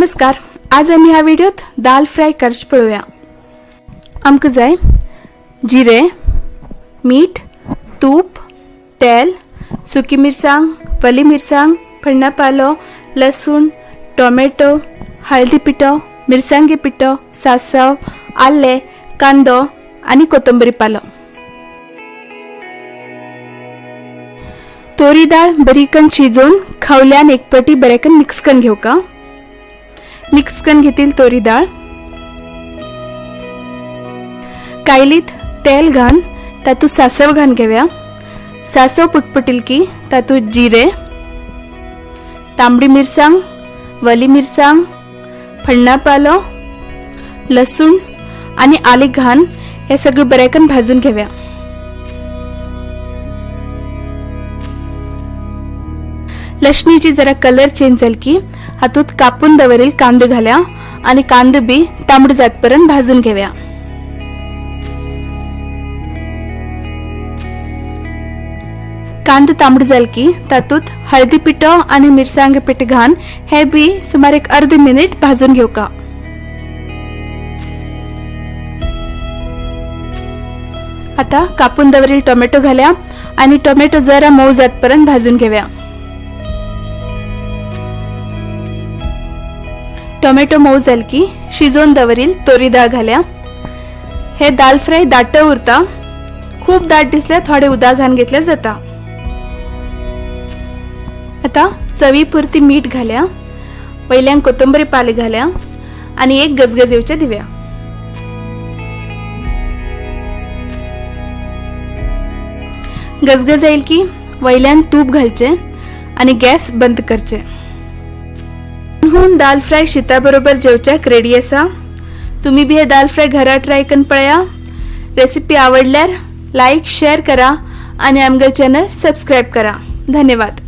नमस्कार, आज आमी ह्या व्हिडिओत दाल फ्राय करच पळोवया. आमकां जाय जिरें, मीठ, तूप, तेल, सुकी मिरसांग, वली मिरसांग, फण्णा पालो, लसूण, टोमॅटो, हळदी पिठो, मिरसांगे पिठो, सासव, आलें, कांदो आनी कोथंबरी पालो. तोरी डाळ बरी कन शिजोवन खवल्यान एक पटी बरें कन मिक्स करून घेवका. मिक्स करून घेतील तोरी डाळ. कायलीत तेल घालून तातूंत सासव घालून घेवया. सासव पुटपुटील की तातूंत जिरे, तांबडी मिरसांग, वली मिरसांग, फण्णा पालो, लसूण आणि आले घालून हे सगळं बरें कन भाजून घेवया. लसणीची जरा कलर चेंज जाल की हातूंत कापून दवरील कांदो घाल्या आणि कांदो बी तांबडो जातपर्यंत भाजून घेवया. कांदो तांबडो जाल की तातूंत हळदी पिठो आणि मिरसांग पीठ घालून हे बी सुमार एक अर्द मिनिट भाजून घेवका. आता कापून दवरील टोमॅटो घाल्या आणि टोमॅटो जरा मऊ जातपर्यंत भाजून घेऊया. टोमॅटो मऊ जाल की शिजोवन दवरील तोरी डाळ घाल्या. हे दाल फ्राय दाट उरता. खूप दाट दिसल्यार थोडे उदक घालून घेतल्यार जाता. आता चवी पुरती मीठ घाल्या, वयल्यान कोथंबरी पाले घाल्या आणि एक गजगज येवचे दिव्या. गजगज येईल की वयल्यान तूप घालचे आणि गॅस बंद करचे. हून दाल फ्राय शिता बरोबर जेवच्याक रेडी आसा. तुम्ही बी हे दाल फ्राय घरा ट्राय करून पळया. रेसिपी आवडल्यार लाईक, शेअर करा आणि आमगेल चॅनल सबस्क्राईब करा. धन्यवाद.